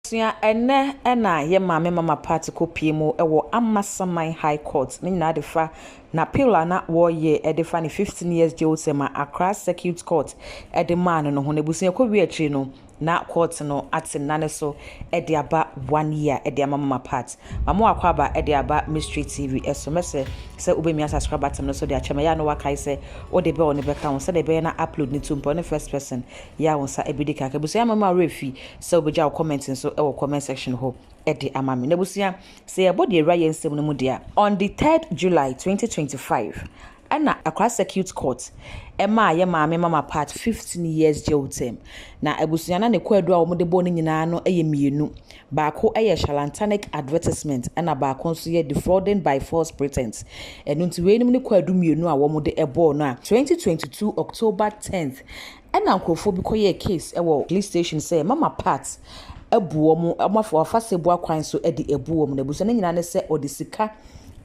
Abusua, ɛnnɛ na yɛ maame Mama Pat kɔpue mu wɔ Amasaman High Court. Ne nyinaa de fa n'appeal a na wɔreyɛ de fa ne 15 years jail term a Accra Circuit Court de maa no no ho. Na abusua kɔwie akyiri no, na court no ate nna no so de aba one year de ama Mama Pat. Mama wakɔ aba de aba Mystery TV so. Mɛsrɛ sɛ wobɛmia subscribe button no so de akyɛ me. Ɛyɛ a na wakae sɛ wode bell no bɛka ho sɛdeɛ ɛbɛyɛ na upload no to mpo ne first person yɛ a wo nsa bɛdi kan. Abusua ama ma werɛ fi sɛ wobɛgya wo comment nso wɔ comment section hɔ de ama me. Na abusua, sɛ yɛbɔ deɛ awura yɛn nsɛm no mu deɛ a, on the 3rd July 2025 ɛna Accra Circuit Court ɛmaa yɛ maame Mama Pat 15 years jail term. Na abusua na ne kwaadu a wɔde bɔɔ no nyinaa no yɛ mmienu. Baako yɛ charlatanic advertisement ɛna baako nso yɛ defrauding by false pretense. Ɛno nti weinom ne kwaadu mmienu a wɔde bɔɔ no a 2022 October 10th ɛna nkurɔfoɔ bi kɔyɛɛ case wɔ police station sɛ Mama Pat abu wɔn, wɔn afa sɛ bu akwan so de abu wɔn. Na abusua no nyinaa ne sɛ ɔde sika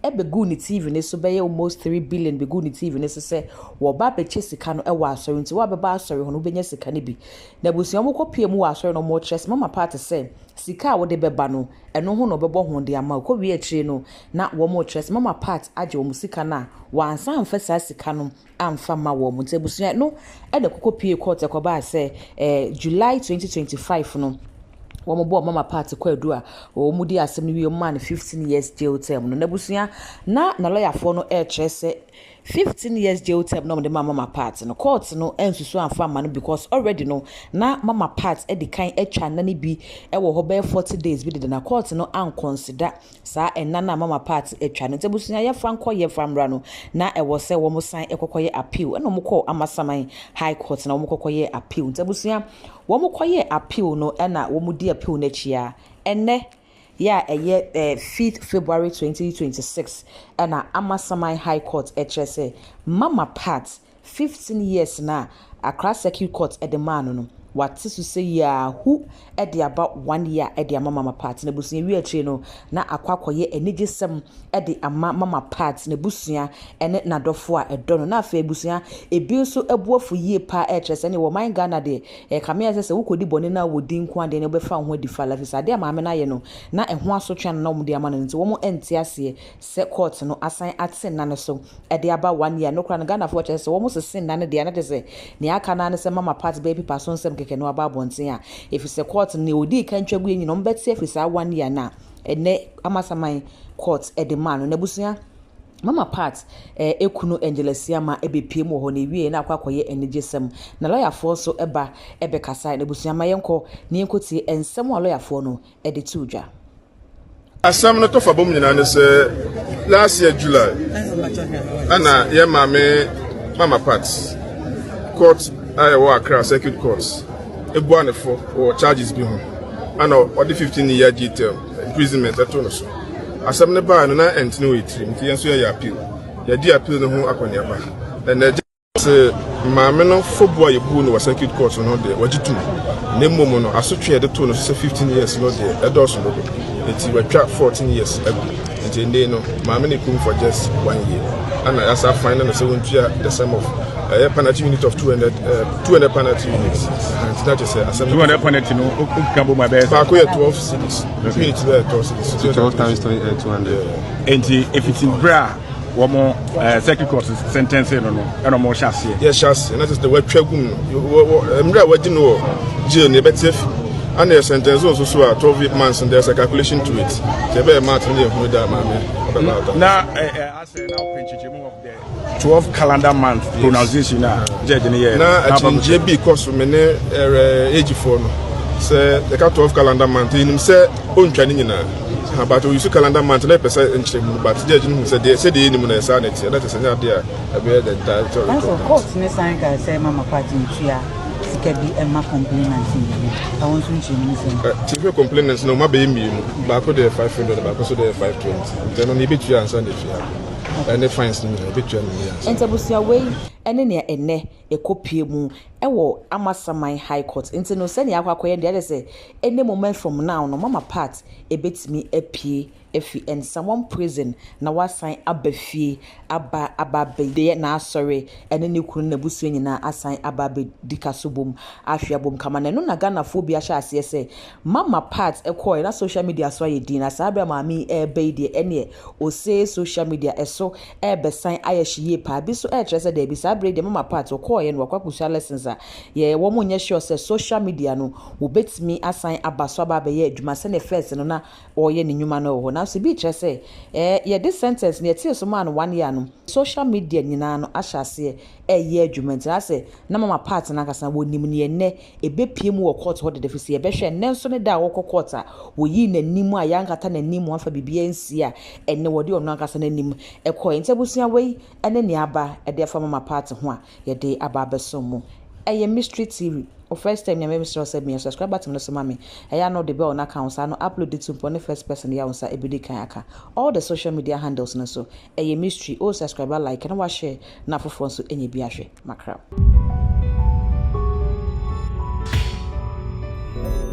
ɛbɛgu ne TV ne so bɛyɛ almost 3 billion bɛgu ne TV ne so sɛ wɔba abɛkyɛ sika no wɔ asɔre, nti wɔabɛba asɔre hɔ no wobɛnya sika no bi. Na abusua, wɔn kɔpie mu wɔ asɔre no, wɔn kyerɛ sɛ Mama Pat sɛ sika a wɔde bɛba no, ɛno ho na ɔbɛbɔ ho de ama. Kɔwie akyire no na wɔn kyerɛ sɛ Mama Pat agye wɔn sika no a wɔansa amfa saa sika no amfa ma wɔn. Nti abusua no ɛna kɔkɔ pie court, ɛkɔbaa sɛ July 2025 no wɔn bɔɔ Mama Pat kwaadu a wɔn di asɛm no wie, wɔn maa no 15 years jail term no. N'abusua na lɔyafoɔ no ɛrekyerɛ sɛ 15 years jail term na wɔde ma Mama Pat no, court no nsusu amfa ama no because already no na Mama Pat de kan atwa nna no bi wɔ hɔ bɛyɛ 40 days bi deda, na court no anconsider saa ɛnna no a Mama Pat atwa no. Nti abusua, yɛfa nkɔ yɛfa mmra no, na ɛwɔ sɛ wɔn san kɔkɔyɛ appeal, ɛna wɔn kɔɔ Amasaman High Court na wɔn kɔkɔyɛ appeal. Nti abusua, wɔn kɔyɛ appeal no, ɛna wɔn di appeal n'akyi a ɛnɛ yɛ a ɛyɛ 5th February 2026 ɛna Amasaman High Court ɛkyerɛ sɛ Mama Pat 15 years na Accra Circuit Court ɛde maa no no, wate so sɛ yaahu ɛde aba one year ɛde ama Mama Pat. Na abusua, wi akyire no na akɔ akɔyɛ anigyesɛm ɛde ama Mama Pat, n'abusua ɛne n'adɔfo a ɛdɔ no. Na afei abusua, ebi nso abu afu yie paa, ɛkyerɛ sɛ ne wɔ man Ghana deɛ, ɛkame ayɛ sɛ wokɔdi bɔne no a wɔdi nko adeɛ no wobɛfa wo ho adi fa la fi sɛ adeɛ a maame no ayɛ no na ɛho asotwe no na wɔde ama no. Nti wɔn nte aseɛ sɛ court no asan ate nna no so ɛde aba one year no koraa no. Ghanafoɔ kyerɛ sɛ wɔn sese nna no deɛ, na kyerɛ sɛ nea aka naa ne sɛ Mama Pat bɛyɛ pipa so nsɛm kɛkɛ no aba abɔnten a ɛfiri sɛ court no nea ɔdii kan twa gu yɛ nyina wɔn bɛte afiri saa one year na ɛnɛ Amasaman court ɛde maa no. N'abusua, Mama Pat ekunu Angela Siama ɛbɛpie mu wɔ hɔ na ewie na akɔ akɔyɛ anigyesɛm, na lɔyafoɔ nso ɛba ɛbɛkasa. N'abusua, ma yɛnkɔ na yɛnkɔtie nsɛm a lɔyafoɔ no ɛde to dwa. Asɛm no tɔfa bom nyinaa ne sɛ last year July ɛna yɛ maame Mama Pat, court a ɛwɔ Accra Circuit Court ebua ne fo wɔ charges bi ho, ɛna ɔde 15 year jail term imprisonment ɛto no so. Asɛm no baa no na ɛntene wɔ etiri nti yɛn nso yɛyɛ appeal. Yɛdi appeal no ho akɔneaba, ɛna ɛgye sɛ maame no fobo a yɛbu no wɔ circuit court no deɛ, wɔgye tum, na mmom no asotwe a yɛde too no so sɛ 15 years no deɛ, ɛdɔɔso dodo, nti wɔatwa 14 years agu. Nti nne no maame no kum for just one year, ana yɛasa fine no sɛ wɔntua the sum of ɛyɛ penalty unit of 200, 200 penalty units. Nti na kyerɛ sɛ asɛm 200 penalty no okeka bɔ mu abɛyɛ baako yɛ 12 cedis, unit bɛyɛ 12 cedis. So 12 times 20, 200. Nti efiti bere a wɔn circuit court sentence no ɛna wɔn hyɛ aseɛ. Yɛhyɛ aseɛ na kyerɛ sɛ wɔatwa gum no mmerɛ a wɔagye no wɔ jail no, yɛbɛte afi ana yɛ sentence no nso so a 12 months no, there's a calculation to it, nti ɛbɛyɛ math no yɛhunu da maame ɔbɛba ɔda. Na ɛ ɛ asɛ na ɔpɛ nkyekyɛmu of the 12 calendar month pronunciation a judge ne yɛ. Na akyinnyegyeɛ bi kɔ so me ne ɛrɛ agyifoɔ no sɛ yɛka 12 calendar month, yɛnim sɛ ɔntwa ne nyinaa ha, but oyisu calendar month na ɛpɛ sɛ nkyerɛ mu, but judge no hu sɛ deɛ sɛdeɛ yɛnim no ɛsaa na ɛteɛ, na kyerɛ sɛ nyɛ adeɛ a ɛbɛyɛ the entire Nanso court ne san ka sɛ Mama Pat ntua sika bi ɛma complainant mmienu. Ɛwɔ nso nkyerɛmu ne sɛn? Nti hwɛ, complainants no ɔma bɛyɛ mmienu, baako deɛ 500, baako nso deɛ 520, nti ɛno no yɛbɛtua ansa na ɛfie akɔ. Ɛne fines no nyinaa yɛbɛtua no yie ansa. Nti abusua, wei ɛne nea ɛnɛ ɛkɔpie mu ɛwɔ Amasaman High Court. Nti no, sɛnea akɔyɛ deɛ, ayɛ sɛ any moment from now no, Mama Pat ɛbɛtumi apue efi Nsawam Prison na wasan aba fie, aba abɛyɛ n'asɔre ɛne ne kunu n'abusua nyinaa, asan aba abɛdi kaso bom ahwɛ abom kama. Na ɛno na Ghanafoɔ bi ahyɛ aseɛ sɛ Mama Pat ɛkɔɛ na social media so ayɛ din, na saa abere a maame yi ɛreba yi deɛ, ɛneɛ ose social media ɛso ɛrebɛsan ayɛ hye yie paa. Bi so ɛrekyerɛ sɛ daabi, saa abere deɛ Mama Pat ɔkɔɔyɛ no, wakɔ akɔsua lessons a yɛ wɔn nyɛ sure sɛ social media no wɔbɛtumi asan aba so aba abɛyɛ adwuma sɛnea first no na ɔreyɛ ne nnwuma no wɔ hɔ. Nanso bi kyerɛ sɛ yɛde sentence no yɛtee so maa no one year no, social media nyinaa no ahyɛ aseɛ ɛreyɛ adwuma. Nti asɛ na Mama Pat n'ankasa wɔnim neɛ nnɛ ɛbɛpie mu wɔ court hɔ deda, fi sɛ yɛbɛhwɛ nnɛ nso ne da a wɔkɔ court a wɔyii n'anim a yɛankata n'anim, wɔamfa biribiara nsi a ɛnɛ wɔde ɔno ankasa n'anim ɛkɔɛ. Nti abusua, wei ɛne nea aba ɛde afa Mama Pat ho a yɛde aba abɛsom mu. Ɛyɛ Mystery TV o. First time nyame mesrɛ sɛ meyɛ subscribe button no so ma me. Ɛyɛ ano de bell na ka wo saa no, upload to mpɔ ne first person yɛ wo nsa ɛbɛdi kan aka. All the social media handles no so ɛyɛ Mystery o. Subscribe, like na wahyɛ na afoforɔ nso ɛnyɛ bi ahwɛ. Makra.